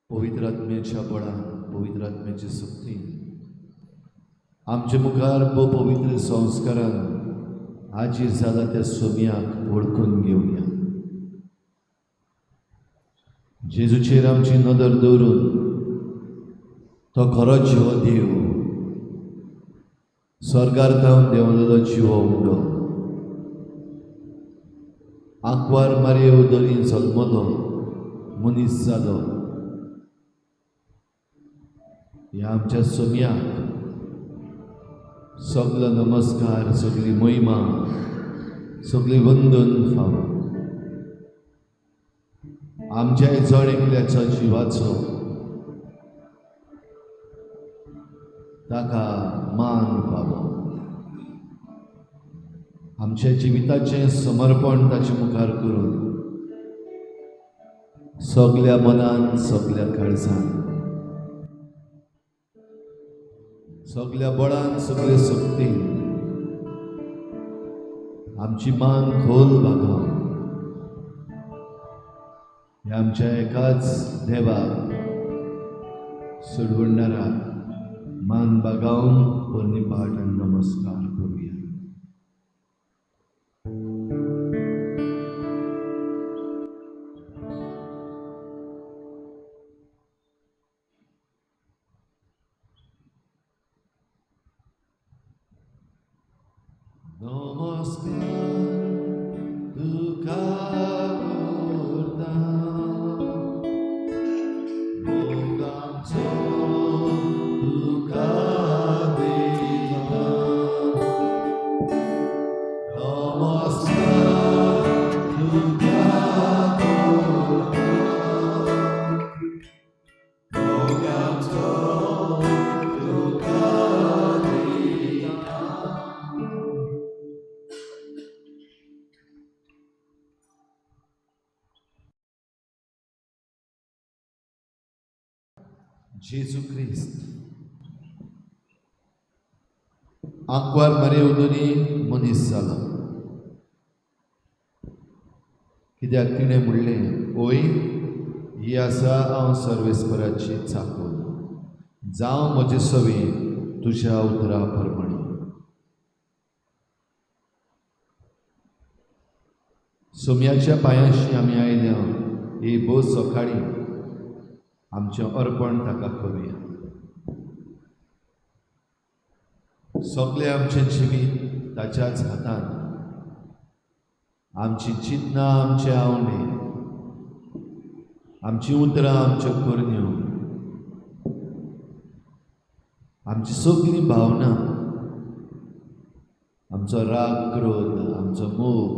पवित्र आत्म्याच्या बळान, पवित्र आत्म्याच्या शक्तीन आमचे मुखार भोव पवित्र संस्कारान हाजीर जाला त्या सोम्याक वळखून घेवया। जेजूचेर आमची नदर दवरून तो खरो जिवो देव, स्वर्गार थावन देंवलेलो जिवो उंडो, आंकवार मारये उदरी जल्मलो, मनीस जालो। ह्या आमच्या सोम्याक सगलो नमस्कार, सगळी महिमा, सगळी वंदन फावो। आमच्या जण एकल्याच्या जिवाचो ताका मान फावो। आमच्या जिविताचें समर्पण ताचे मुखार करून सगल्या मनान, सगल्या काळजान, सगल्या बळान, सगळे शक्तीन आमची मान खोल बागावन ह्या आमच्या एकाच देवाक सोडवणाराक मान बागावन पोरणी पाठ आनी नमस्कार करुया। नमस्कार तुका करता मोगाचो तुका दिता, नमस्कार तुका करता मोगाचो तुका दिता। जेजू क्रिस्त आंकवार मारये उदरी मनीस जालो, कित्याक तिणें म्हणलें, ओय ही आसा हांव सर्वेस्पराची चाकून, जावं म्हजे सवी तुज्या उतरा प्रमाणे। सोम्याच्या पांयांशी आमी आयल्या ही भोव सकाळी आमचें अर्पण ताका करुया। सगळें आमचें जिवीत ताच्याच हातान, आमची चिंतना, आमचे आवडे, आमची उतरां, आमच्यो करण्यो, आमची सगळी भावना, आमचो राग, क्रोध, आमचो मोग,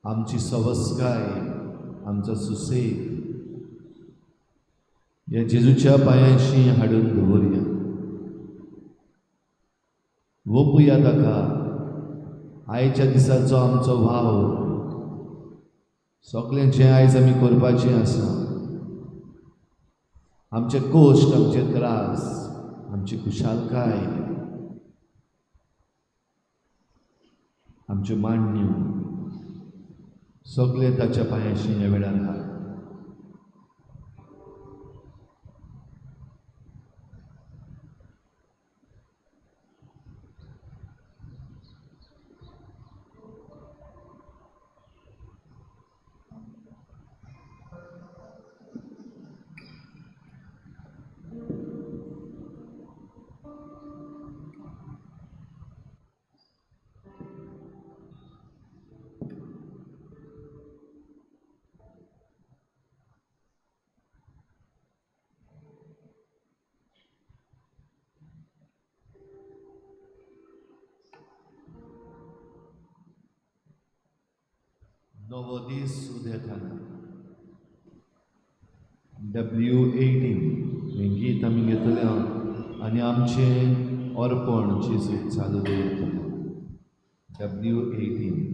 आमची सवस्काय, आमचो सुसेग, ह्या जेजूच्या पांयांशी हाडून दवरया. वोपुया ताका आयच्या दिसाचो आमचो वावर, सगळें जें आयज आमी करपाचें आसा, आमचे कश्ट, आमचे त्रास, आमची खुशालकाय, आमच्यो मांडण्यो, सगळें ताच्या पांयांशी ह्या वेळार हाड. नवो दीस उदेताना W18 हें गीत आमी घेतले आनी आमचें अर्पण जेजूक चालू दवरतले. W18.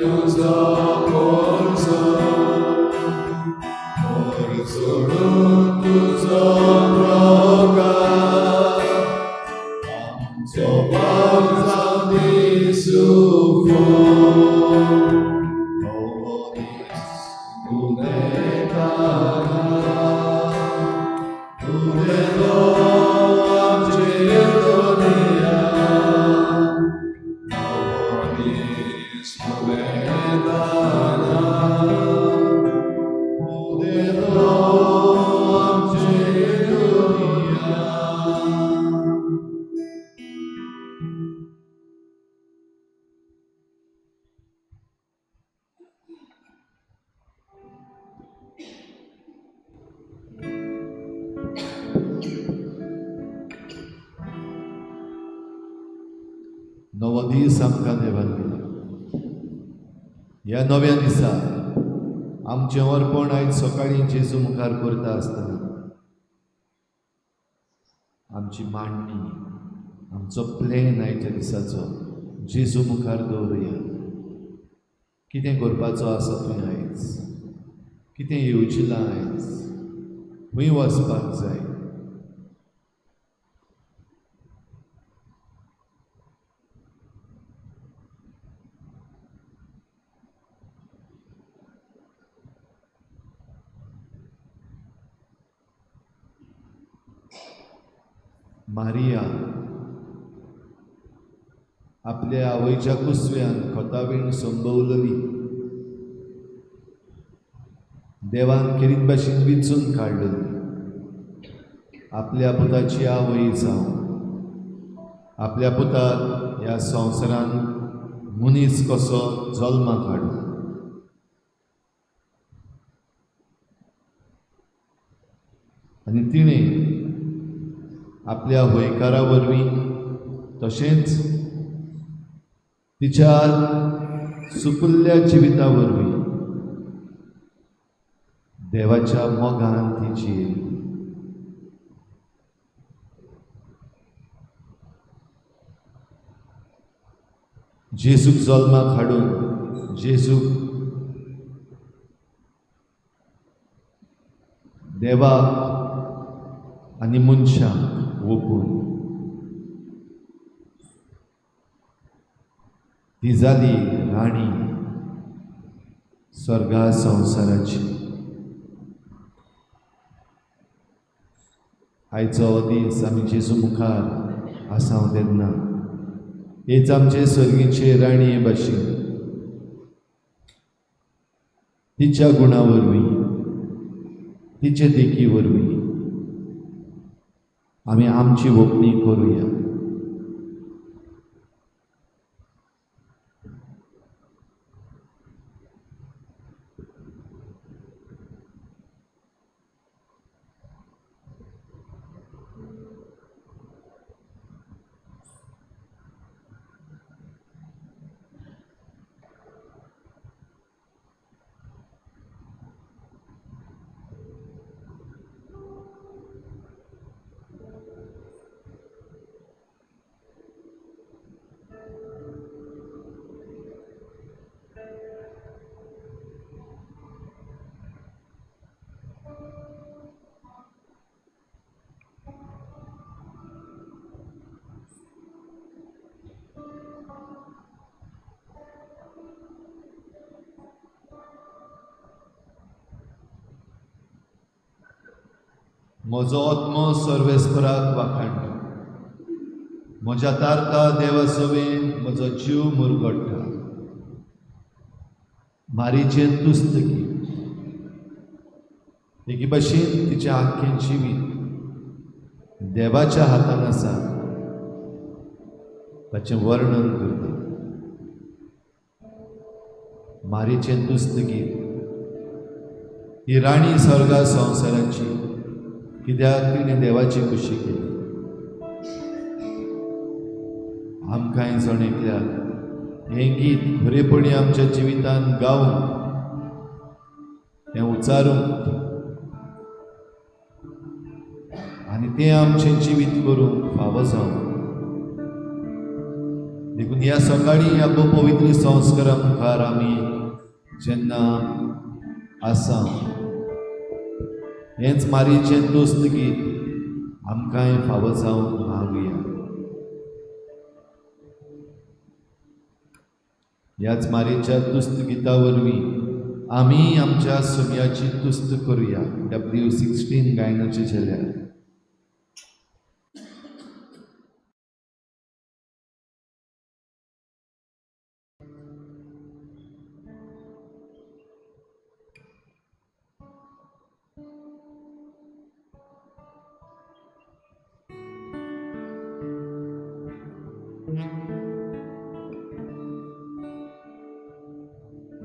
Tuzo नवो दीस आमकां देवान दिला. ह्या नव्या दिसा आमचें अर्पण आयज सकाळीं जेजू मुखार करता आसतना आमची मांडणी, आमचो प्लॅन आयच्या दिसाचो जेजू मुखार दवरुया. कितें करपाचो आसा तुवें आयज, कितें येवजिलां आयज, खंय वचपाक जाय, मारिया आपल्या आवयच्या कुसव्यान खतावीण संभवलली. देवान खेरीत भाशेन विंचून काडलेली आपल्या पुताची आवय जावन आपल्या पुताक ह्या संवसारान मनीस कसो जल्माक हाडून आनी तिणें आपल्या हयकारा वरवीं तशेंच तिच्या सुपुल्ल्या जिविता वरवीं देवाच्या मोगान ती जियेली. जेजूक जल्माक हाडून जेजूक देवाक आनी मनशाक ओपून ती जाली राणी स्वर्गा संवसाराची. आयचो दीस आमी जेजू मुखार आसाव तेन्ना हेच आमचे सर्गीचे राणये भाशेन तिच्या गुणा वरवीं, तिचे देखी वरवीं आमी आमची वोपणी करुया. म्हजो आत्मो सर्वेस्पराक वाखाणटा, म्हज्या तारका देवा सवें म्हजो जीव मुरगडटा. मारीचें तुस्त गीत एके भाशेन तिचें आख्खें जिवीत देवाच्या हातान आसा ताचें वर्णन करता. मारीचें तुस्त गीत ही राणी स्वर्गा संवसाराची, कित्याक तिणें देवाची खुशी केली. आमकांय जण एकल्याक हें गीत खरेपणी आमच्या जिवितांत गावंक, तें उच्चारूंक आनी तें आमचें जिवीत करूंक फावो जावं. देखून ह्या सकाळीं ह्या पवित्र संस्कारा मुखार आमी जेन्ना आसा हेंच मारीचें दोस्त गीत आमकांय फावो जावंक मागुया. ह्याच मारीच्या तुस्त गिता वरवीं आमी आमच्या सुम्याची तुस्त करुया. W16 गायनाचे झेल्यार.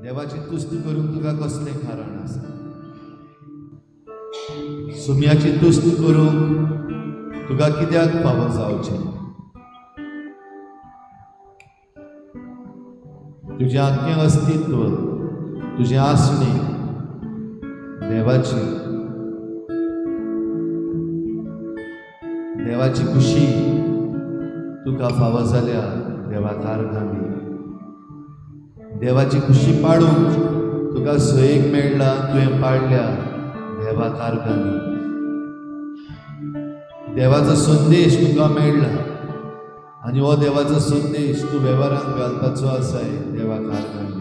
देवाची तुस्त करूंक तुका कसलें कारण आसा? सुम्याची तुस्त करूंक तुका कित्याक फावो जावचें? तुजें आख्खें अस्तित्व, तुजें आसणें देवाची, देवाची खुशी तुका फावो जाल्या देवाक आर्गां दी. देवाची खुशी पाडूंक तुका सयेक मेळ्ळा, तुवें पाडल्या, देवाक आर्गां दी. देवाचो संदेश तुका मेळ्ळा आनी हो देवाचो संदेश तूं वेव्हारांत घालपाचो आसाय, देवाक आर्गां दी.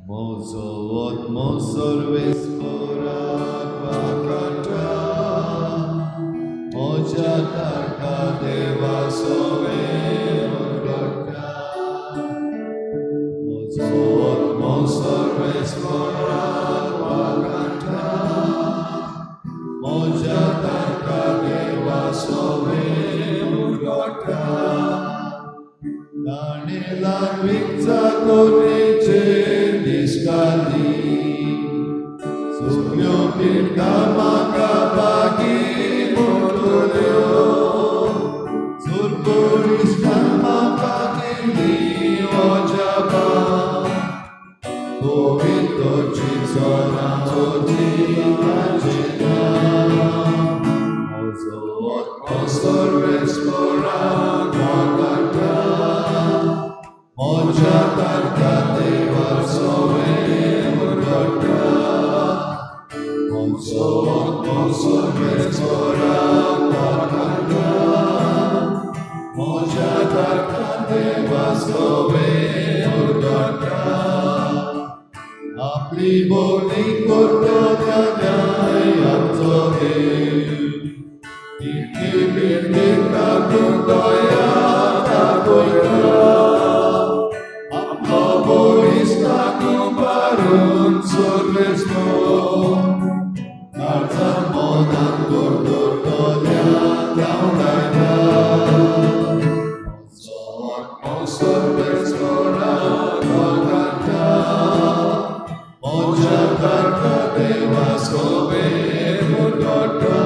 म्हजो आत्मो सर्वेस्पराक वाकाटा, म्हज्या ताका देवा सोवे उरगटा. म्हजो आत्मो सर्वेस्पराक वाकाटा, म्हज्या ताका देवा सोवे उरगटा. ताणें ल्हानवीकचा कोनेचे दिसताली, सगल्यो पिडका म्हाका बागी मोडल्यो. सुरबुरिश्टान म्हाका केली अजापां, पवित्रची चोराचोची ताचें नांव. म्हजो आत्मो सर्वेस्पराक वाकाटा, म्हज्या तारका देवा सोवे उरगटा. म्हजो आत्मो सर्वेस्पराक वाकाटा, म्हज्या तारका देवा सोवे उरगटा. आपली बोली करता न्याय आमचो देव, तितली पिळगी तातूंत दया दाखयता. आपलो बळिश्टाक उबारून सर्वेस्पर, काळजान मनान दवरतल्यांक धांवडायता. म्हजो आत्मो सर्वेस्पराक वाकाटा, म्हज्या तारका देवा सोवे उरगटा.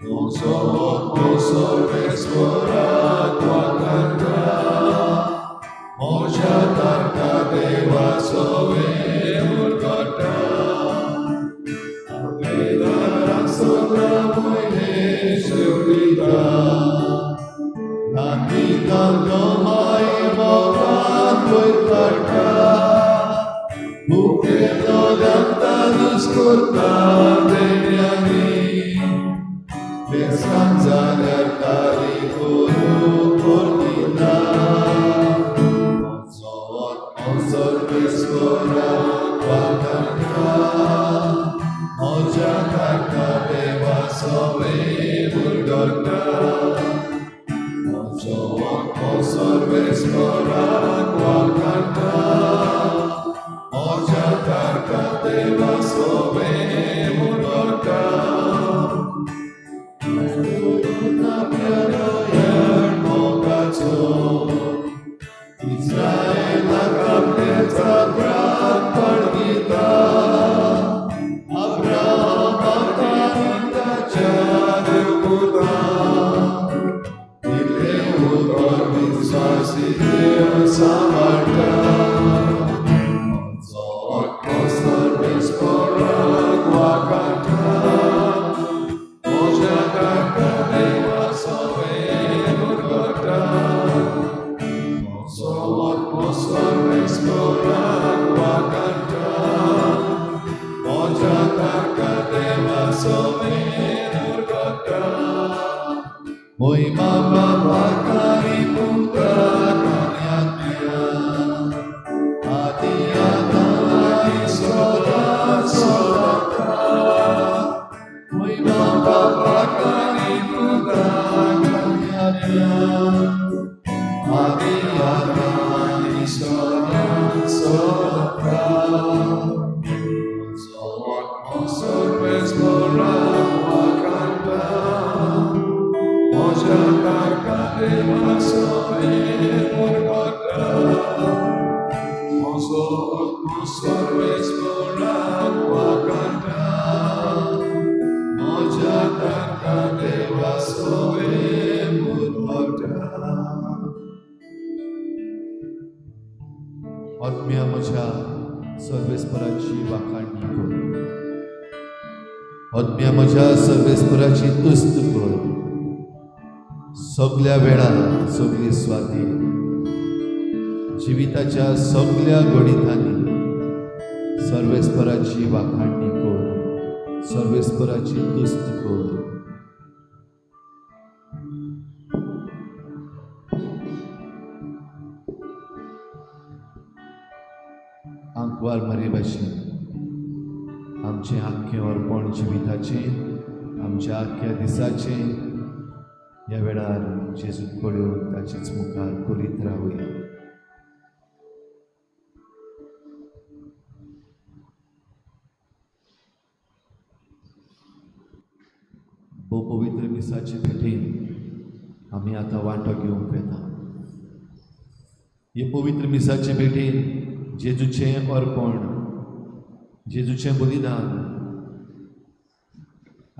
म्हजो आत्मो सर्वेस्पराक वाकाटा, म्हज्या तारका देवा सोवे उरगटा. आपले दारां सदां वयले शेवटिता, नातिकांचो माय मोगान वयर काडटा. भुकेल्ल्यांक तानूस करता देण्यांनी, बेसान जाल्यार तारी करूं दिना. म्हजो आत्मो सर्वेस्पराक वाकाटा, म्हज्या तारका देवा सोवे उरगटा. म्हजो आत्मो सर्वेस्पराक वाकाटा, म्हज्या तारका देवा सोवे उरगटा. आपल्या दयाळ मोगाचो, इस्रायलाक आपले जात्राक बाळगिता. अब्राहमाक आनी ताच्या देवपुतांक, दिल्लें उतर विस्वासी देव सांबाळटा. म्हजो आत्मो सर्वेस्पराक वाकाटा, म्हज्या तारका देवा सोवे उरगटा. म्हजो आत्मो सर्वेस्पराक वाकाटा, म्हज्या तारका देवा सोवे उरगटा. महिमा बापाक आनी पुताक आनी आत्म्याक, आदी आतां आनी सदां सदां. महिमा बापाक आनी पुताक आनी आत्म्याक, आदी आतां आनी सदां सदां. म्हजो आत्मो सर्वेस्पराक वाकाटा, म्हज्या तारका देवा सोवे उरगटा. म्हजो आत्मो सर्वेस्पराक वाकाटा, म्हज्या देवा सोवे मुरगोटा. आत्म्या म्हज्या सर्वेस्पराची वाखाणणी कर. आत्म्या म्हज्या सर्वेस्पराची तुस्त कर. सगल्या वेळार सगली स्वाती जिविताच्या सगल्या गणितांनी सर्वेस्पराची वाखाणणी कर, सर्वेस्पराची तुस्त कर. आंकवार मारी भाशेन आमचें आख्खें अर्पण जिविताचें, आमच्या आख्ख्या दिसाचें ह्या वेळार जेजू कडेन ताचेच मुखार करीत रावया. भोव पवित्र मिसाचे भेटेन आमी आतां वांटो घेवंक वेता. हे पवित्र मिसाचे भेटेन जेजूचें अर्पण, जेजूचें बलिदान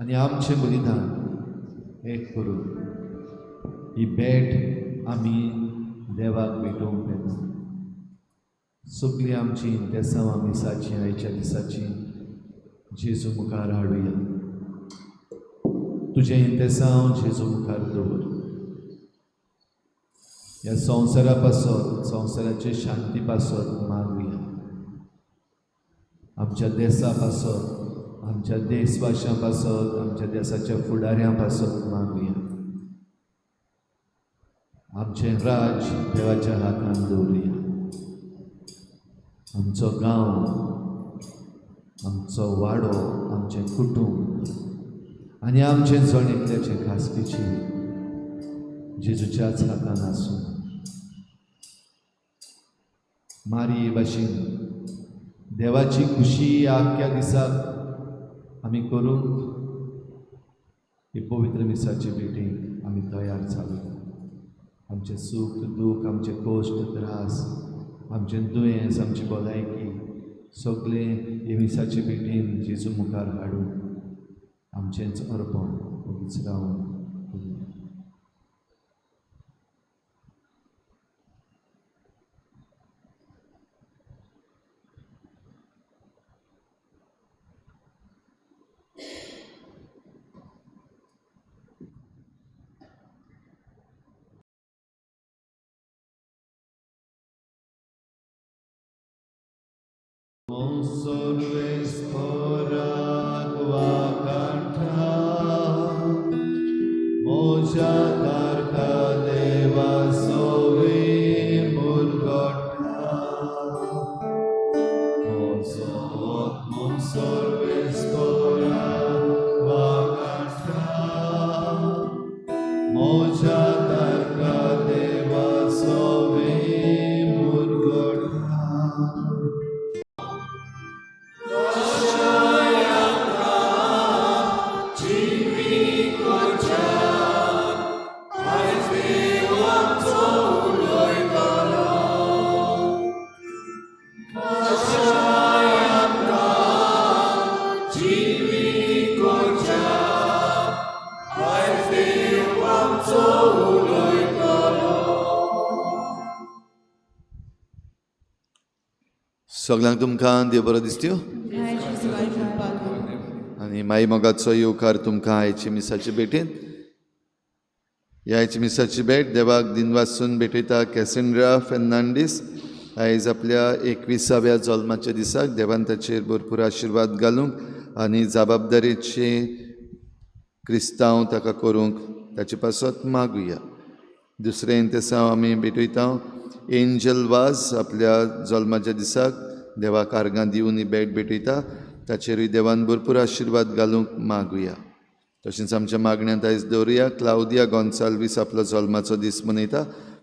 आनी आमचें बलिदान एक करून ही भेट आमी देवाक भेटोवंक वेता. सगळीं आमची इंतेसांवां मिसाची आयच्या दिसाची जेजू मुखार हाडुया. तुजें इंतेसांव जेजू मुखार दवर. ह्या संवसारा पासत, संवसाराचे शांती पासत मागुया. आमच्या देसा पासत, आमच्या देशभाशां पासत, आमच्या देसाच्या फुडाऱ्यां पासत मागुया. आमचें राज देवाच्या हातान दवरुया. आमचो गांव, आमचो वाडो, आमचें कुटूंब आनी आमचें जण एकल्याचें खासगी जिवीत जेजूच्याच हातान आसूं. मारी भाशेन देवाची खुशी आख्ख्या दिसाक आमी करूंक ही पवित्र मिसाचे भेटेक आमी तयार जावया. आमचें सूख दूख, आमचें कश्ट त्रास, आमचें दुयेंस, आमची भलायकी सगळें हे मिसाचे भेटेन जेजू मुखार हाडून आमचेंच अर्पण ओगीच रावन करुया. सर्वेस्पराक वाखाणटा, म्हज्या तारका देवा सोवे मुरगोटा. म्हजो आत्मो सर्वेस्पराक वाखाणटा, म्हज्या तारका देवा सोवे मुरगोटा. सगळ्यांक तुमकां देव बरो दिसत्यो आनी माई मोगाचो येवकार तुमकां आयचे मिसाचे भेटेन. ह्या आयची मिसाची भेट देवाक दिनवासून भेटयता कॅसेंड्रा फेर्नांडीस. आयज आपल्या 21व्या जल्माच्या दिसाक देवान ताचेर भरपूर आशिर्वाद घालूंक आनी जबाबदारेचे क्रिस्तांव ताका करूंक ताचे पासत मागुया. दुसरें इंतेसांव आमी भेटयता एंजल वाज आपल्या जल्माच्या दिसाक देवाक आर्गां दिवन ही भेट भेटयता. ताचेरूय देवान भरपूर आशिर्वाद घालूंक मागुया. तशेंच आमच्या मागण्यांत आयज दवरुया क्लावदिया गोन्साल्वीस आपलो जल्माचो दीस मनयता.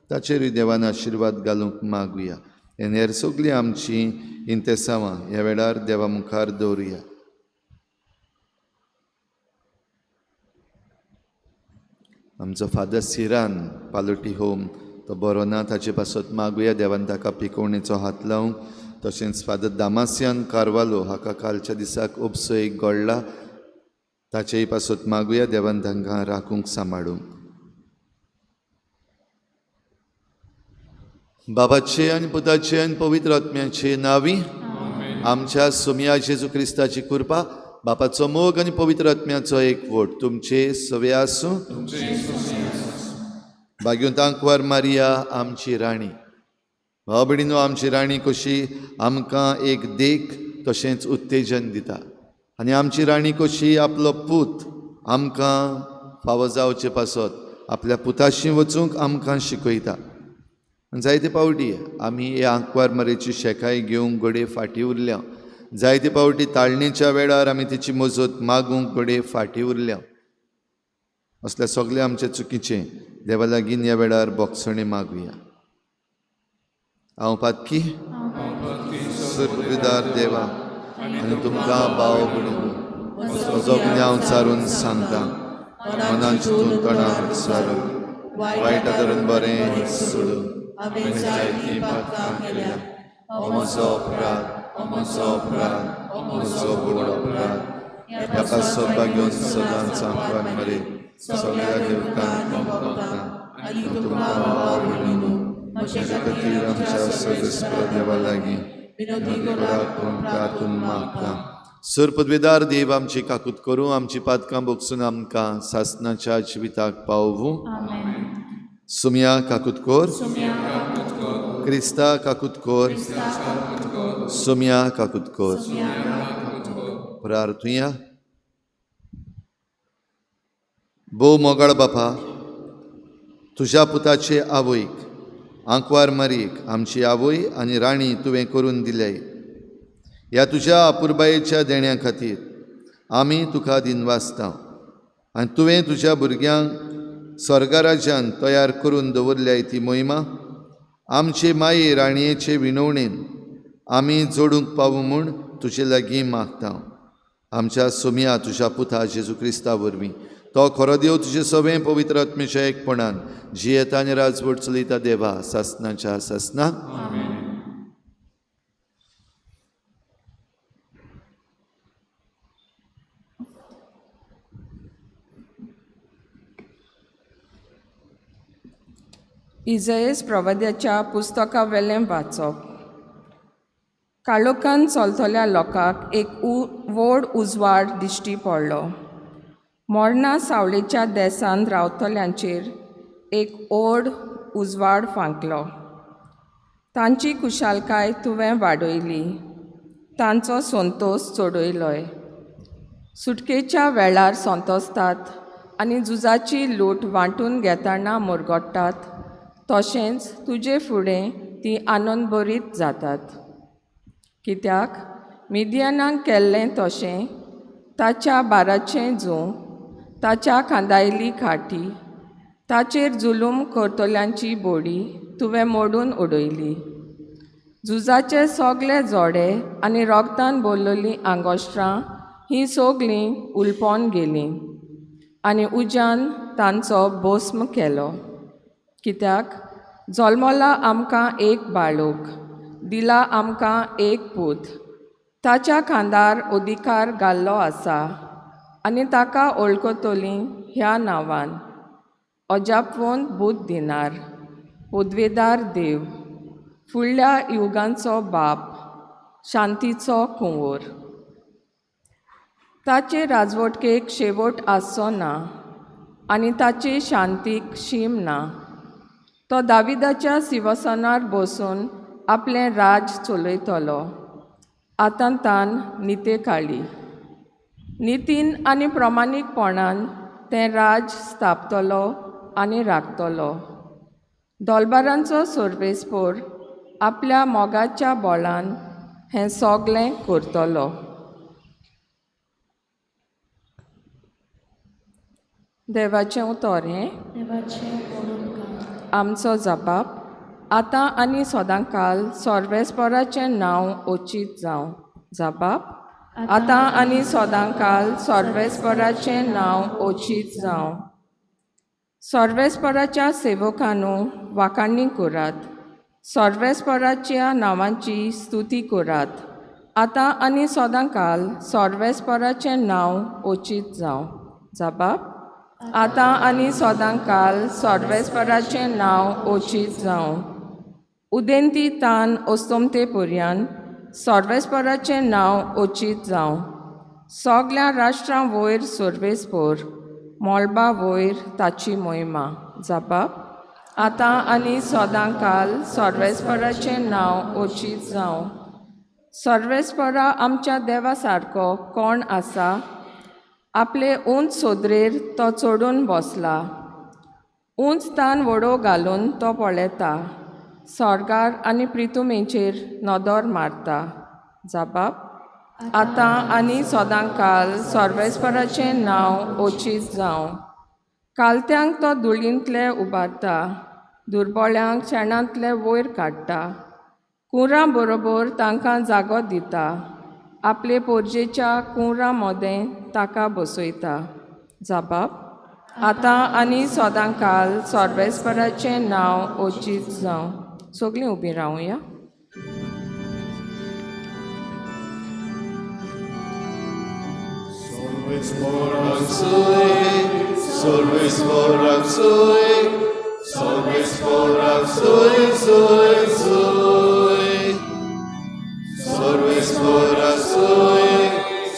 ताचेरूय देवान आशिर्वाद घालूंक मागुया. आनी हेर सगळीं आमचीं इंतेसांवां ह्या वेळार देवा मुखार दवरुया. आमचो फादर सिरान पालोटी होम तो बरो ना ताचे पासत मागुया. देवान ताका पिकोवणेचो हात लावंक. तशेंच फादर दामासियान कार्वालो हाका कालच्या दिसाक उपसो एक गळ्ळा ताचेय पासत मागुया देवान तांकां राखूंक सांबाळूंक. बाबाचे आनी पुताचे आनी पवित्र आत्म्याचे नांवी आमच्या सोमया जेजू क्रिस्ताची कृपा, बापाचो मोग आनी पवित्र आत्म्याचो एकवट तुमचे सवे आसूं. भाग्यवंत आंकवार मारिया आमची राणी. भाव भयणीनो, आमची राणी कशी आमकां एक देख तशेंच उत्तेजन दिता आनी आमची राणी कशी आपलो पूत आमकां फावो जावचे पासत आपल्या पुताशी वचूंक आमकां शिकयता. जायते पावटी आमी हे आंकवार मारयेची शेकाय घेवंक घडये फाटीं उरल्या. जायते पावटी ताळणेच्या वेळार आमी तिची मजत मागूंक घडये फाटीं उरल्या. असल्या सगळे आमचे चुकीचे देवा लागीं ह्या वेळार बोगसणें मागुया. हांव पातकी सर्वविदार देवा आनी तुमकां भाव भयणीनो म्हजो गुन्यांव सारून सांगता, मनान चिंतून तोंडान सारून वायट धरून बरें सोडून हांवें जायतीं पातकां केल्या. हो म्हजो अपराध, हो म्हजो अपराध, हो म्हजो व्हड अपराध. ह्या पासत भाग्योन सदांच आंकवार मरे सगळ्या देवतांक भोगता आनी तुमकां भाव भयणीनो म्हजे खातीर आमच्या सर्वेस्पर देवा लागीं विनवती करात म्हूण प्रार्थून मागता. सर पदवेदार देव आमची काकूत करूं, आमची पातकां बोगसून आमकां सासनाच्या जिविताक पावोवूं. सुमया काकूत कोर, क्रिस्ता काकूत कोर, सुमया काकूत कोर. प्रार्थुया. भोव मोगाळ बापा, तुज्या पुताचे आवयक आंकवार मारयेक आमची आवय आनी राणी तुवें करून दिल्याय. ह्या तुज्या अपुरबायेच्या देण्या खातीर आमी तुका दिनवासता आनी तुवें तुज्या भुरग्यांक स्वर्गराज्यान तयार करून दवरल्याय ती मोहिमा आमचे माये राणयेचे विनवणेन आमी जोडूंक पावूं म्हूण तुजे लागीं मागता. आमच्या सोमया तुज्या पुता जेजू क्रिस्ता वरवीं तो खरो देव तुजे सवें पवित्र आत्म्याच्या एकपणान जियेता आनी राजवट चलयता देवा सासनाच्या सासना. इजयस प्रवाद्याच्या पुस्तका वेलें वाचप. काळोखान चलतल्या लोकांक एक व्हड उजवाड दिश्टी पडलो. मोरना सावळेच्या देसान रावतल्यांचेर एक व्हड उजवाड फांकलो. तांची खुशालकाय तुवें वाडयली, तांचो संतोश चडयलोय. सुटकेच्या वेळार संतोसतात आनी झुजाची लूट वांटून घेतना मुरगट्टात, तशेंच तुजे फुडें ती आनंदभरीत जातात. कित्याक मिदियनाक केल्लें तशें ताच्या बाराचें जूं, ताच्या खांदायली खाटी, ताचेर जुलूम करतल्यांची बोडी तुवें मोडून उडयली. झुजाचे सगळे जोडे आनी रोगतान भरलेलीं आंगोस्त्रां हीं सगळीं उलपोन गेलीं आनी उज्यान तांचो भस्म केलो. कित्याक जल्मला आमकां एक बाळूक, दिला आमकां एक पूत, ताच्या खांदार अधिकार घाल्लो आसा आनी ताका वळखतलीं ह्या नांवान. अजापवंत बूद दिनार, पदवेदार देव, फुडल्या युगांचो बाप, शांतीचो कुंवर. ताचे राजवटकेक शेवट आसचो ना आनी ताचे शांतीक शीम ना. तो दाविदाच्या सिंवासनार बसून आपलें राज चलयतलो. आतां तान निते काळी नितीन आनी प्रमाणीकपणान तें राज स्थापतलो आनी राखतलो. दोलबारांचो सर्वेस्पोर आपल्या मोगाच्या बोळान हें सगळें करतलो. देवाचें उतर हें आमचो जबाब आतां आनी सदांकाल सर्वेस्पराचें नांव ओचीत जावं. जबाब आतां आनी सदांकाल सर्वेस्पराचें नांव ओचीत जावं. सर्वेस्पराच्या सेवकांनो वाखाणी करात, सर्वेस्पराच्या नांवाची स्तुती करात, आतां आनी सदांकाल सोर्वेस्पोराचें नांव ओचीत जावं. जाबाब आतां आनी सदांकाल सोर्वेस्पोराचें नांव ओचीत जावं. उदेंती तान ओस्तोमते पर्यान सोर्वेस्पोराचें नांव ओचीत जावं. सगल्या राष्ट्रां वयर सोर्वेस्पोर, मळबा वयर ताची मोहिमा. जाबाब आतां आनी सदांकाल सोर्वेस्पोराचें नांव ओचीत जावं. सोर्वेस्पोरा आमच्या देवा सारको कोण आसा? आपले उंच सोदरेर तो चडून बसला, उंच तान वडो घालून तो पळयता, स्वर्गार आनी प्रितुमेचेर नदर मारता. जाबाब आतां आनी सदांकाल सोर्वेस्पोराचें नांव ओचीत जावं. कालत्यांक तो धुळींतले उबारता, दुर्बळ्यांक शेणांतले वयर काडटा, कुंवरां बरोबर तांकां जागो दिता, आपले पोरजेच्या कुंवरां मोदें ताका बसयता. जाबाब आतां आनी सदांकाल सोर्वेस्पोराचें नांव ओचीत जावं. सगळीं उबीं रावया. Solves sui, solves sui, sui, sui. Solves sui,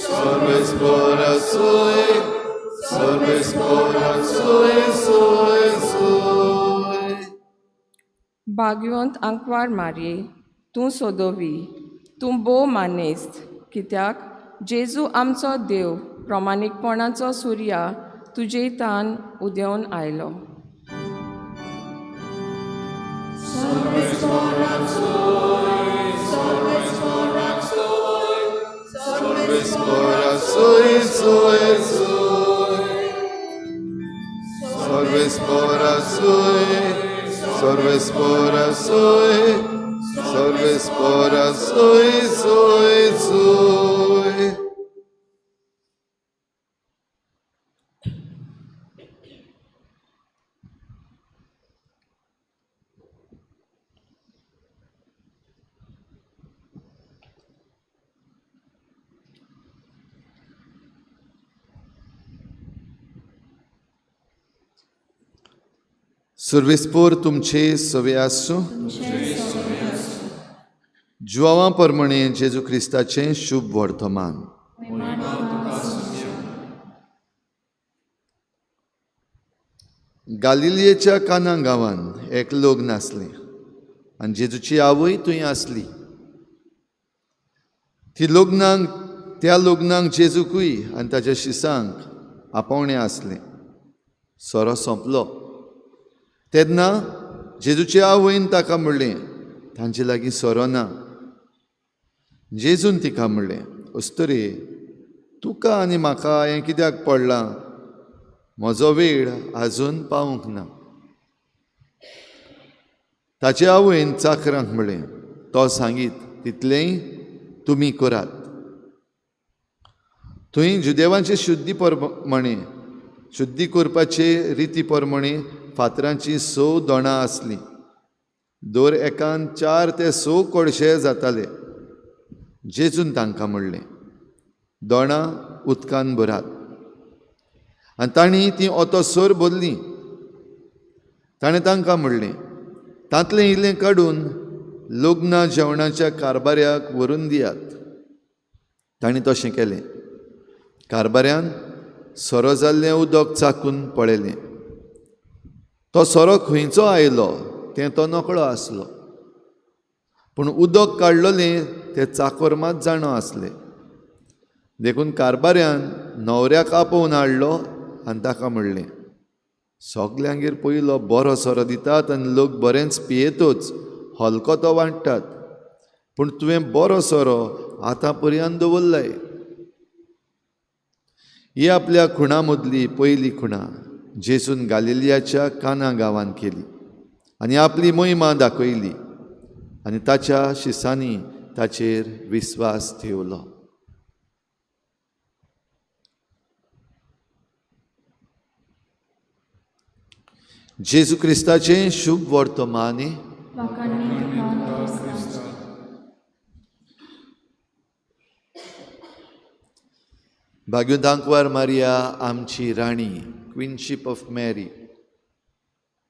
solves sui, solves sui, sui, sui. भाग्यवंत आंकवार मारये, तूं सोदोवी, तूं भोव मानेस्त, कित्याक जेजू आमचो देव प्रमाणीकपणाचो सुर्या तुजे तान उदेवन आयलो. Sui, sui, sui. Solves sui, solves sui, solves sui, sui, sui. सुर्वेस्पोर तुमचे सवे आसूं. जुवां परमणे जेजू क्रिस्ताचें शुभ वर्तमान. गालिलियेच्या काना गांवान एक लग्न आसलें आनी जेजूची आवय थंय आसली. ती लग्नाक त्या लग्नाक जेजूकूय आनी ताच्या शिसांक आपोवणें आसलें. सोरो सोंपलो तेन्ना जेजूचे आवयन ताका म्हणलें, तांचे लागीं सोरो ना. जेजून तिका म्हणलें, अस्तुरे, तुका आनी म्हाका हें कित्याक पडलां? म्हजो वेळ आजून पावूंक ना. ताचे आवयन चाकरांक म्हणलें, तो सांगीत तितलेंय तुमी करात. थंय जुदेवांचे शुद्धी परमणे शुद्धी करपाचे रिती परमणे फातरांची 6 दोणां आसलीं. दर एकान 4 ते 6 कोळशे जाताले. जेजून तांकां म्हणलें, दोणां उदकान भरात. आनी तांणी ती ओतोसर भरलीं. ताणें तांकां म्हणलें, तांतलें इल्लें काडून लग्ना जेवणाच्या कारबाऱ्याक व्हरून दियात. तांणी तशें केलें. कारबाऱ्यान सोरो जाल्लें उदक चाकून पळयलें. तो सोरो खंयचो आयलो तें तो नकळो आसलो, पूण उदक काडलोलें तें चाकोर मात जाणो आसलें. देखून कारबाऱ्यान न्हवऱ्याक आपोवन हाडलो आनी ताका म्हणलें, सगल्यांगेर पयलो बरो सोरो दितात आनी लोक बरेंच पियेतच हलको तो वांट्टात, पूण तुवें बरो सोरो आतां पर्यंत दवरलाय. ही आपल्या खुणा मदली पयली खुणा जेजून गालिलियाच्या काना गांवान केली आनी आपली मोहिमा दाखयली आनी ताच्या शिसांनी ताचेर विस्वास ठेवलो. जेजू क्रिस्ताचें शुभ वर्तमान. भाग्यवंत आंकवार मारिया आमची राणी, क्विनशीप ऑफ मॅरी.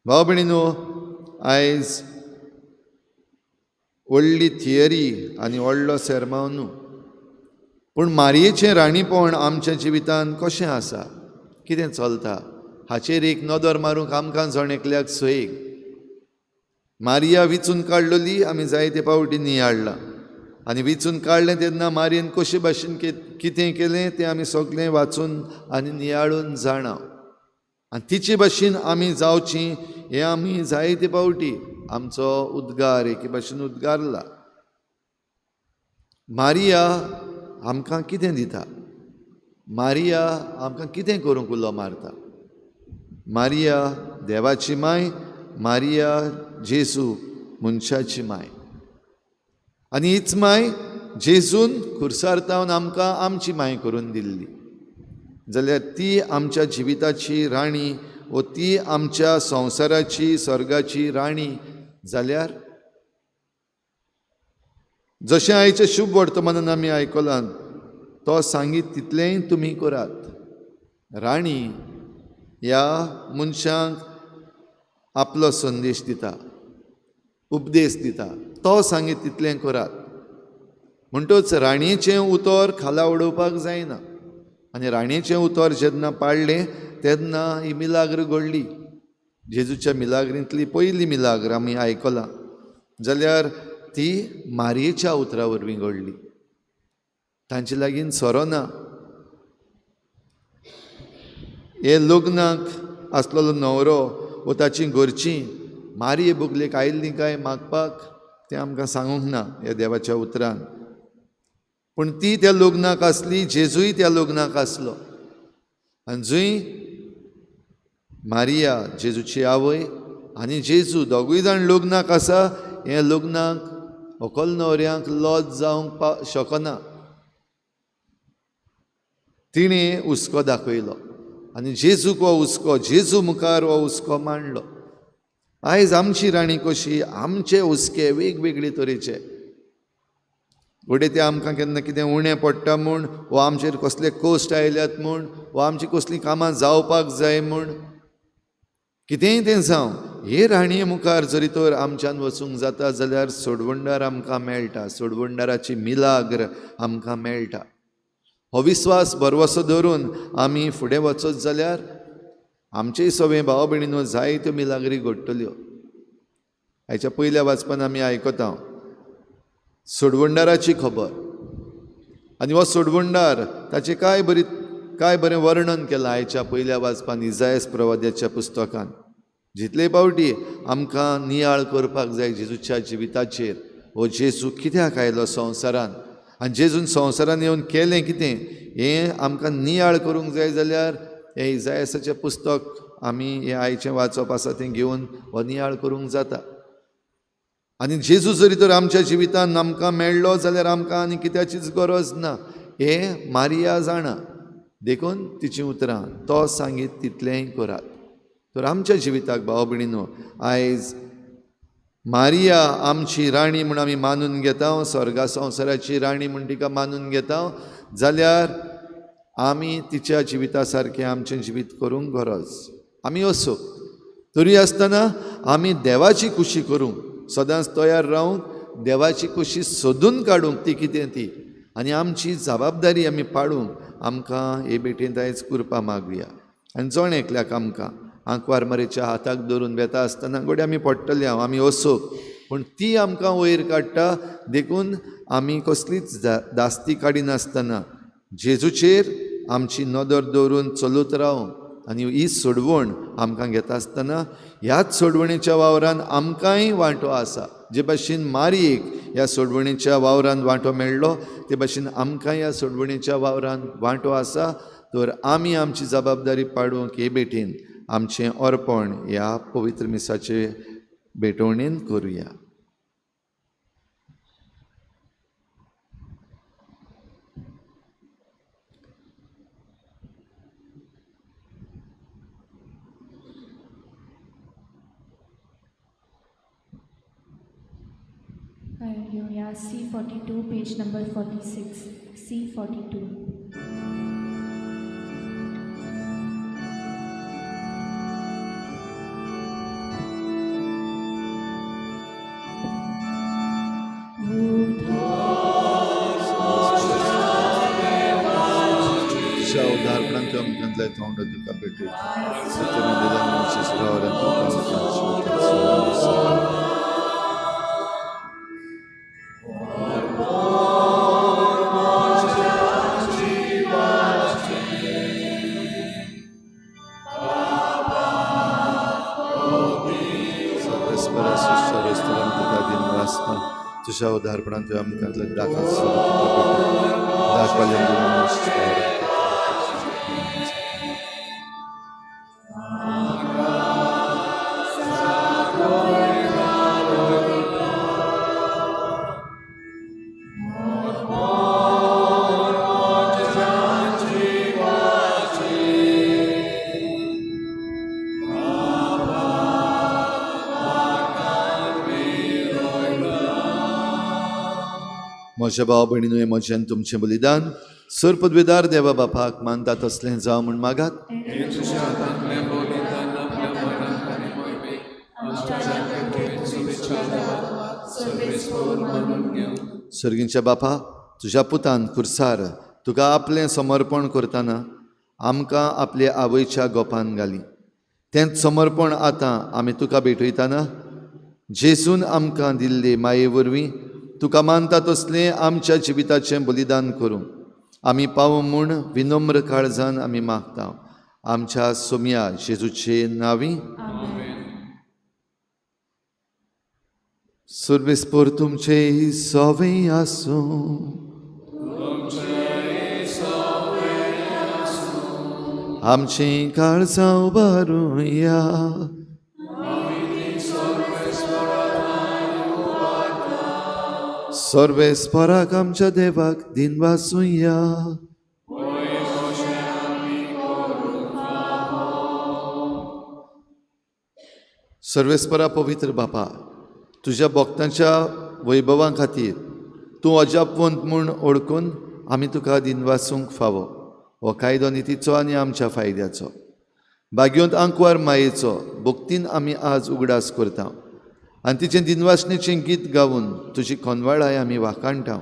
भाव भयणीनो, आयज व्हडली थियरी आनी व्हडलो सेरमांव न्हू, पूण मारयेचें राणीपण आमच्या जिवितांत कशें आसा, कितें चलता हाचेर एक नदर मारूंक आमकां जण एकल्याक सोयीक. मारिया विचून काडलेली आमी जायते पावटी नियाळ्ळां आनी विचून काडलें तेन्ना मारयेन कशे भाशेन कितें केलें तें आमी सगळें वाचून आनी नियाळून जाणा. आनी तिचे भाशेन आमी जावची हें आमी जायते पावटी आमचो उद्गार एके भाशेन उद्गारला. मारिया आमकां कितें दिता? मारिया आमकां कितें करूंक उलो मारता? मारिया देवाची माय, मारिया जेजू मनशाची माय. आनी हीच माय जेजून खुर्सार तावन आमकां आमची माय करून दिल्ली. जाल्यार ती आमच्या जिविताची राणी वो ती आमच्या संवसाराची स्वर्गाची राणी जाल्यार, जशें आयचें शुभ वर्तमानान आमी आयकलां, तो सांगीत तितलेंय तुमी करात. राणी ह्या मनशांक आपलो संदेश दिता, उपदेश दिता, तो सांगीत तितलें करात. म्हणटच राणयेचें उतर खाला उडोवपाक जायना. आनी राणयेचें उतर जेन्ना पाडलें तेन्ना ही मिलाग्र घडली. जेजूच्या मिलाग्रींतली पयली मिलाग्र आमी आयकलां, जाल्यार ती मारयेच्या उतरा वरवीं घडली. तांचे लागीं सोरो ना. हे लग्नाक आसलेलो न्हवरो वो ताची घरचीं मारये बुगलेक आयिल्लीं काय मागपाक तें आमकां सांगूंक ना ह्या देवाच्या उतरान. पूण ती त्या लग्नाक आसली, जेजूय त्या लग्नाक आसलो. आनी जंय मारिया जेजूची आवय आनी जेजू दोगूय जाण लग्नाक आसा, हें लग्नाक व्हंकल न्हवऱ्यांक लज जावंक शकना. तिणें हुस्को दाखयलो आनी जेजूक हो हुस्को, जेजू मुखार हो हुस्को मांडलो. आयज आमची राणी कशी, आमचे हुस्के वेगवेगळे तरेचे. घडये ते आमकां केन्ना कितें उणें पडटा म्हूण, वो आमचेर कसले कश्ट आयल्यात म्हूण, वो आमची कसलीं कामां जावपाक जाय म्हूण, कितेंय तें जावं, हे राणये मुखार जरी तर आमच्यान वचूंक जाता जाल्यार सोडवणदार आमकां मेळटा, सोडवणदाराची मिलाग्र आमकां मेळटा. हो विस्वास भरवसो धरून आमी फुडें वचत जाल्यार आमचेय सगळे भाव भयणीनो जायत्यो मिलाग्री घडटल्यो. आयच्या पयल्या वाचपान आमी आयकता सोडवणदाराची खबर. आनी हो सोडवणदार ताचें काय बरें वर्णन केलां आयच्या पयल्या वाचपान इजायस प्रवाद्याच्या पुस्तकान. जितले पावटी आमकां नियाळ करपाक जाय जेजूच्या जिविताचेर, हो जेजू कित्याक आयलो संवसारान आनी जेजून संवसारान येवन केलें कितें हें आमकां नियाळ करूंक जाय जाल्यार हें इजायसाचें पुस्तक आमी हें आयचें वाचप आसा तें घेवन हो नियाळ करूंक जाता. आनी जेजू जरी तर आमच्या जिवितान आमकां मेळ्ळो जाल्यार आमकां आनी कित्याचीच गरज ना हें मारिया जाणा. देखून तिचीं उतरां तो सांगीत तितलेंय करात. तर आमच्या जिविताक भाव भयणीनो आयज मारिया आमची राणी म्हूण आमी मानून घेता, स्वर्गा संवसाराची राणी म्हूण तिका मानून घेता, जाल्यार आमी तिच्या जिविता सारकें आमचें जिवीत करूंक गरज. आमी असो तरी आसतना आमी देवाची खुशी करूंक सदांच तयार रावूंक, देवाची खुशी सोदून काडूंक ती कितें ती, आनी आमची जबाबदारी आमी पाडूंक आमकां हे भेटेंत आयज कृपा मागुया. आनी जण एकल्याक आमकां आंकवार मारयेच्या हाताक धरून वेता आसतना घडये आमी पडटले, हांव आमी असोक, पूण ती आमकां वयर काडटा. देखून आमी कसलीच दास्ती काडिनासतना जेजूचेर आमची नदर दवरून चलत रावूंक आनी ही सोडवण आमकां घेता आसतना ह्याच सोडवणेच्या वावरान आमकांय वांटो आसा. जे भाशेन मारयेक ह्या सोडवणेच्या वावरान वांटो मेळ्ळो ते भाशेन आमकांय ह्या सोडवणेच्या वावरान वांटो आसा. तर आमी आमची जबाबदारी पाडूंक हे भेटेन आमचें अर्पण ह्या पवित्र मिसाचे भेटवणेन करुया. घेऊया C 42 page number 46 C 42. तोंड तुका भेटयता. तुझ्या उदारपणान तुवें आमकां दाखवलें. म्हज्या भाव भयणीनू, म्हजें तुमचें बलिदान सर पदवेदार देवा बापाक मानता तसलें जावं म्हूण मागात. सर्गींच्या बापा, तुज्या पुतान खुर्सार तुका आपलें समर्पण करतना आमकां आपले आवयच्या गोपान घाली. तेंच समर्पण आतां आमी तुका भेटयतना जेजून आमकां दिल्ले माये वरवीं तुका मानता तसलें आमच्या जिविताचें बलिदान करूं आमी पावूं म्हूण विनम्र काळजान आमी मागता. आमच्या सोम्या जेजूचे नांवी. सर्वेस्पर तुमचे सवे आसूं. आमचीं काळजां उबारुया. सर्वेस्पराक आमच्या देवाक दिनवासुया. सर्वेस्परा पवित्र बापा, तुज्या भक्तांच्या वैभवा खातीर तूं अजापवंत म्हूण ओळखून आमी तुका दिनवासूंक फावो. हो कायदो नितीचो आनी आमच्या फायद्याचो. भाग्योंत आंकवार मायेचो भक्तीन आमी आज उगडास करता आनी तिचें दिनवासणेचें गीत गावन तुजी कोनवाळाय आमी वाखाणटा.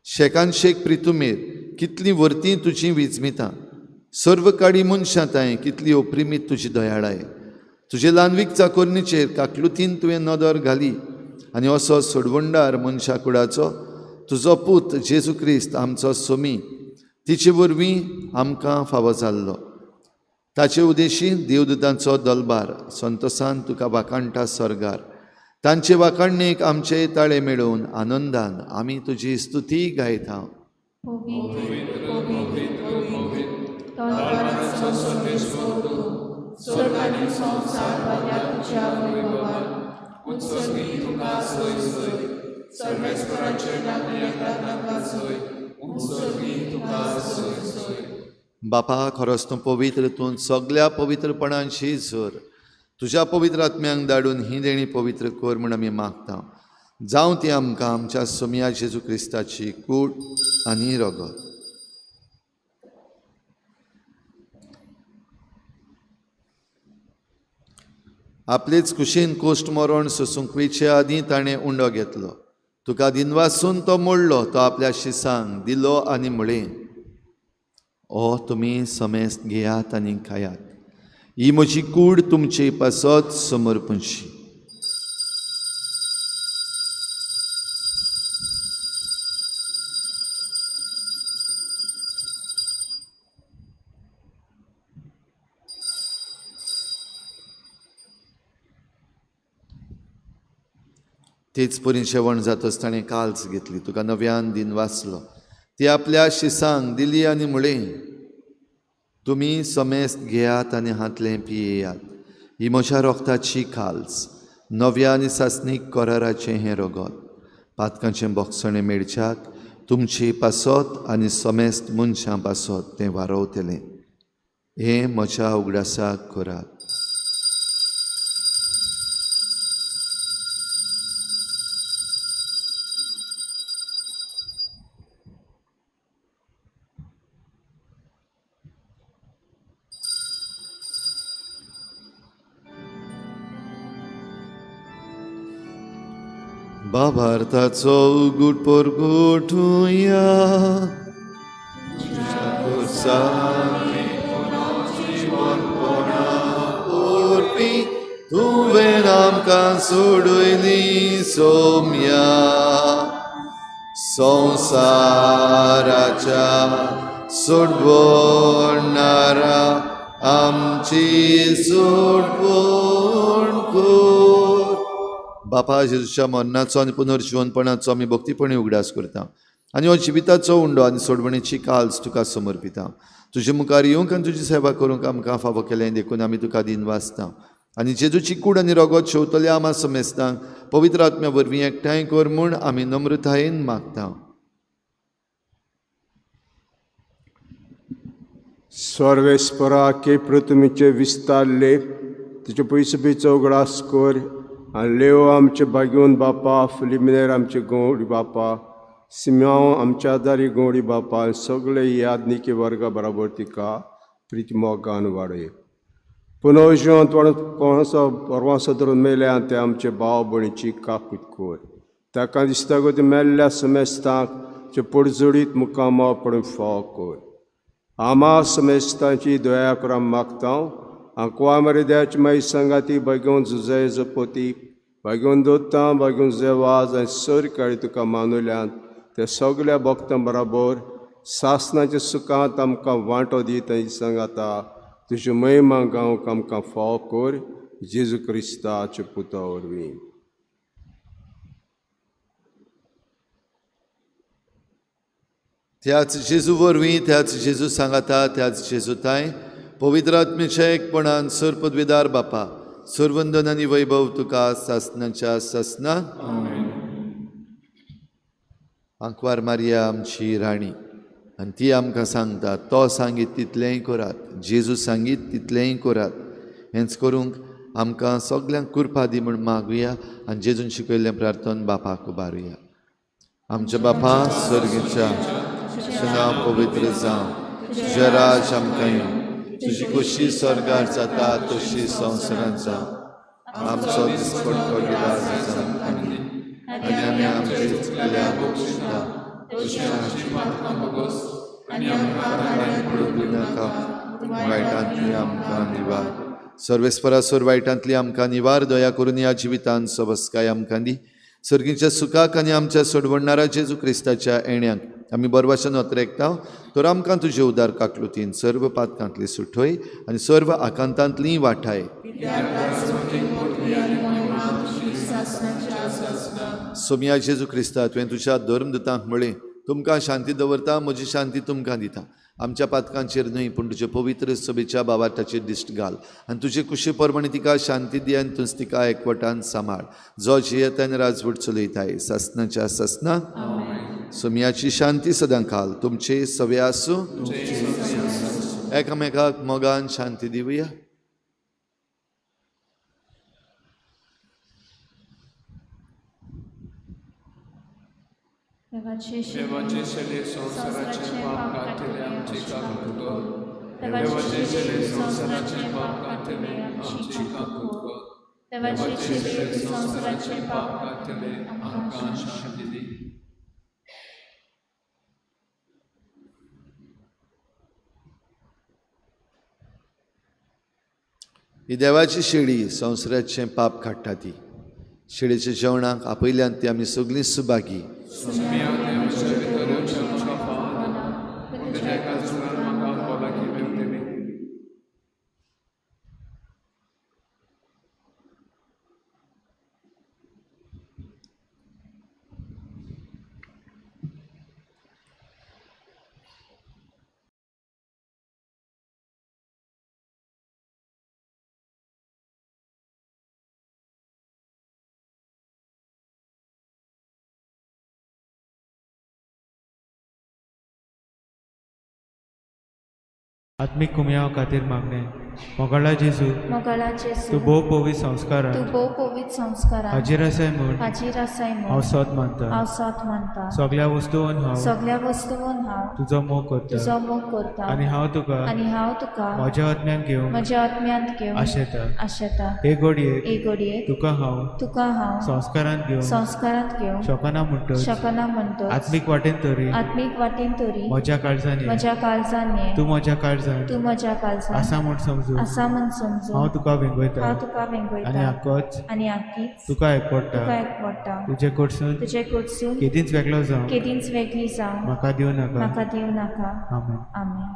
शेकान शेक प्रितुमेर कितलीं वर्ती तुजी विजमितां, सर्व काडी मनशां तांय कितली ओप्रिमीत तुजी दयाळाय. तुजे ल्हानवीक चाकोरणीचेर काकलुतीन तुवें नदर घाली आनी असो सोडवणदार मनशा कुडाचो तुजो पूत जेजू क्रिस्त आमचो सोमी तिचे वरवीं आमकां फावो जाल्लो. ताचे उदेशी देवदूतांचो दलबार संतोसान तुका वाखाणटा सर्गार. तांचे वाखाणणेक आमचे ताळे मेळोवन आनंदान आमी तुजी स्तुती गायता. बापा, खरोच तूं पवित्र, तूं सगल्या पवित्रपणांशी झर. तुज्या पवित्र आत्म्यांक धाडून ही देणी पवित्र कर म्हूण आमी मागता. जावं ती आमकां आमच्या सोमया जेजू क्रिस्ताची कूड आनी रगत. आपलेच कुशीन कोश्ट मरण सोसूंक वयचे आदीं ताणें उंडो घेतलो. तुका दिनवासून तो मोडलो, तो आपल्या शिसांक दिलो आनी म्हळें, ओ तुमी समेस्त घेयात आनी खायात, ही म्हजी कूड तुमचे पासत समर्पणशी. तेच परी जेवण जातच ताणें काल्स घेतली, तुका नव्यान दिन वाचलो, ती आपल्या शिसांक दिली आनी म्हळें, तुमी समेस्त घेयात आनी हांतलें पियेयात, ही म्हज्या रोगताची काल्स, नव्या आनी सासणीक कराराचें हें रगत, पातकांचें बोगसणें मेळच्याक तुमचे पासत आनी समेस्त मनशां पासत तें वारवतलें. हें म्हज्या उगडासाक करात. बाबार्थाचो उगूट परगटुया. वरवीं तुवें आमकां सोडयली सोम्या संवसाराच्या सोडवणारा आमची सोडवण कर. बापा जेजूच्या मरणाचो आनी पुनर्जिवनपणाचो आमी भक्तीपणी उगडास करता आनी हो जिविताचो उंडो आनी सोडवणेची काल्स तुका समर्पिता. तुजे मुखार येवंक आनी तुजी सेवा करूंक आमकां फावो केलें देखून आमी तुका दिनवासता आनी जेजूची कूड आनी रगत शेवतल्या आमा समेस्तांक पवित्र आत्म्या वरवीं एकठांय कर म्हूण आमी नम्रतायेन मागता. सर्वेस्परा के पृथ्वीचे विस्तारले तुजे पयसो बिचो उगडास कर आनी लेव आमचे भाग्योन बापा, फिलिमिनेर आमचे गौडी बापा, सिम्यांव आमच्या आदारी गौडी बापा, सगळे यादनिके वर्गा बराबर तिका प्रिती मोगान वाडय. पुनर्जिवन परवांसो परवांसो धरून मेल्या ते आमचे भाव भयणीची काकूत कर. ताका दिसता गो मेल्ल्या समेस्तांक जे पडजोडीत मुकामो पडून फाव कर. आमा समेस्तांची दया करा मागता. आंकवा मरे द्याची माई सांगाती भाग्योन जुजय जपोती भाग्योन दोत्ता भाग्योन जेवाज आनी सरकाळी तुका मानुल्यान ते सगल्या भक्तां बराबर सासनाच्या सुखांत आमकां वांटो दित सांगाता तुजी महिमा गावंक आमकां फाव कर जेजू क्रिस्ताच्या पुता वरवीं. त्याच जेजू वरवीं, त्याच जेजू सांगाता, त्याच जेजू ताय पवित्र आत्म्याच्या एकपणान सर पदवीदार बापा सरवंदन आनी वैभव तुका सासनाच्या सासना. आंकवार मारिया आमची राणी आनी ती आमकां सांगता तो सांगीत तितलेंय करात, जेजू सांगीत तितलेंय करात. हेंच करूंक आमकां सगल्यांक कृपा दी म्हूण मागुया आनी जेजून शिकयल्लें प्रार्थन बापाक उबारुया. आमच्या बापा सर्गीच्या तुजें नांव पवित्र जावं, तुजें राज आमकां येवं, तुजी खोशी स्वर्गार जाता तशी संवसारांत जावं. आमचो दिसपट्टो गिरास आमकां दी आनी आमी आमचे चुकल्या बक्षिता तशें आमची पातकां भोगोस आनी आमकां पडूंक दिनाका, वायटांतली आमकां निवार. सर्वेस्परा सोर वायटांतली आमकां निवार, दया करून ह्या जिवितान सबस्काय आमकां दी. सर्गीच्या सुखाक आनी आमच्या सोडवणारा जेजू क्रिस्ताच्या येण्याक आमी बरवाशन अत्रेकता तर आमकां तुजे उदार काकलुतीन सर्व पातकांतली सुठय आनी सर्व आकांतांतली वाठाय. सोमिया जेजू क्रिस्ता तुवें तुज्या धर्मदूतांक म्हळें तुमकां शांती दवरता, म्हजी शांती तुमकां दिता. आमच्या पातकांचेर न्हय पूण तुजे पवित्र सभेच्या बाबाटाचेर दिश्ट घाल आनी तुजे कुशी प्रमाणे तिका शांती दी आनी तूंच तिका एकवटान सांबाळ, जो जियेता आनी राजवट चलयताय सासनाच्या सासना. सोमियाची शांती सदां काल तुमचे सवे आसूं. एकामेकाक मोगान शांती दिवया. देवाचे शेले संवसाराचे पाप काडटले आमची काकूत कर. देवाचे शेले संवसाराचे पाप काडटले आमची काकूत कर. देवाचे शेले संवसाराचे पाप काडटले आमकां शांती दी. ही देवाची शेळी संवसाराचें पाप काडटा ती शेळीच्या जेवणाक आपयल्यान ती आमी सगळीं सुभागी. आत्मीक कुमयाव खातीर मागणें. मोगाळा जेजू, मोगाळा जेजू, तूं भोव पवित्र संस्कारान, तूं भोव पवित्र संस्कारान हाजीर आसाय म्हूण, हाजीर आसाय म्हूण हांव सत मानता, हांव सत मानता. सगल्या वस्तून हांव, सगल्या वस्तून हांव तुजो मोग करता, तुजो मोग करता आनी हांव तुका, आनी हांव तुका म्हज्या आत्म्यान घेवन, म्हज्या आत्म्यांत घेवन आशेता, आशेता. हे घडयेक, हे घडयेक तुका हांव, तुका हांव संस्कारांत घेवन, संस्कारांत घेवन शकना म्हणटच, शकना म्हणटच आत्मीक वाटेन तरी, आत्मीक वाटेन तरी म्हज्या काळजान ये, म्हज्या काळजान ये, तूं म्हज्या काळजान, तूं म्हज्या काळजान आसा म्हूण समजून समजून आसा म्हण समजून हांव तुका वेंगयता हांव तुका वेंगयता आनी आकोच आनी आकीच तुका एकवडटा तुका एकवडटा. तुजे कडसून तुजे कडसून केदींच वेगळो जावं केदींच वेगळी जावं म्हाका दिवं नाका. म्हाका दिवं नाका. आमेन. आमेन.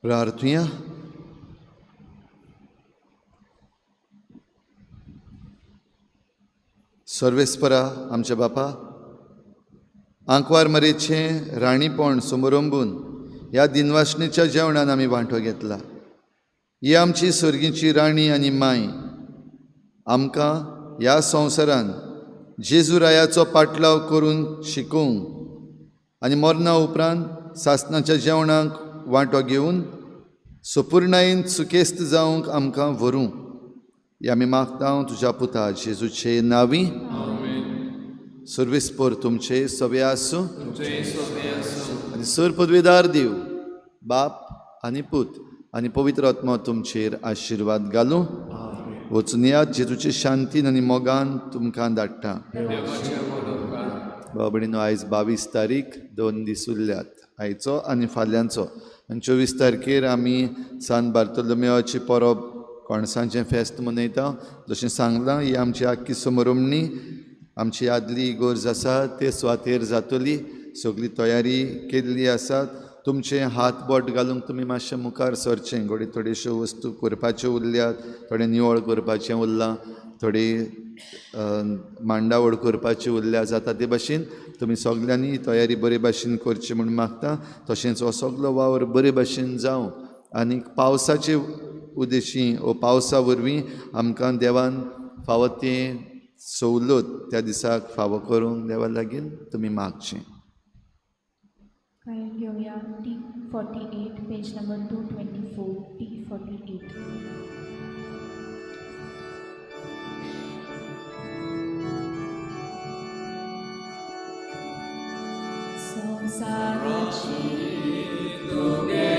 प्रार्थुया. सर्वेस्परा आमच्या बापा, आंकवार मरेचें राणीपण समरंबून ह्या दिनवासणीच्या जेवणान आमी वांटो घेतला. ही आमची सर्गीची राणी आनी माय आमकां ह्या संवसारान जेजू रायाचो पाटलाव करून शिकोवंक आनी मरणा उपरांत सासणाच्या जेवणाक वांटो घेवन सपुर्णायेन सुकेस्त जावंक आमकां व्हरूं. हे आमी मागता तुज्या पुता जेजूचे नांवी. सर्वेस्पर तुमचे सगळे आसूं आनी सर पदवेदार देव बाप आनी पूत आनी पवित्र आत्मा तुमचेर आशिर्वाद घालूं. वचून यात जेजूचे शांतीन आनी मोगान तुमकां धाडटा. बाबा भयणीनो, आयज 22 तारीख, 2 दीस उरल्यात, आयचो आनी फाल्यांचो. आनी 24 तारखेर आमी सान बार्तोलोमेवाची परब कणसांचें फेस्त मनयता. जशें सांगलां, ही आमची आख्खी समरमणी आमची आदली इगोर्ज आसा ते सुवातेर जातली. सगळी तयारी केल्ली आसा. तुमचे हात बोट घालूंक तुमी मातशें मुखार सरचें. घडये थोड्योश्यो वस्तू करपाच्यो उरल्यात, थोडें निवळ करपाचें उरलां, थोडी मांडावळ करपाची उरल्या जाता ते भाशेन तुमी सगल्यांनी तयारी बरे भाशेन करची म्हूण मागता. तशेंच हो सगलो वावर बरे भाशेन जावं आनी पावसाचे उदेशी वो पावसा वरवीं आमकां देवान फावो ती सवलत त्या दिसाक फावो करूंक देवा लागीं तुमी मागचें. घेवया T48 page number 224 T48. संसाराची तुगे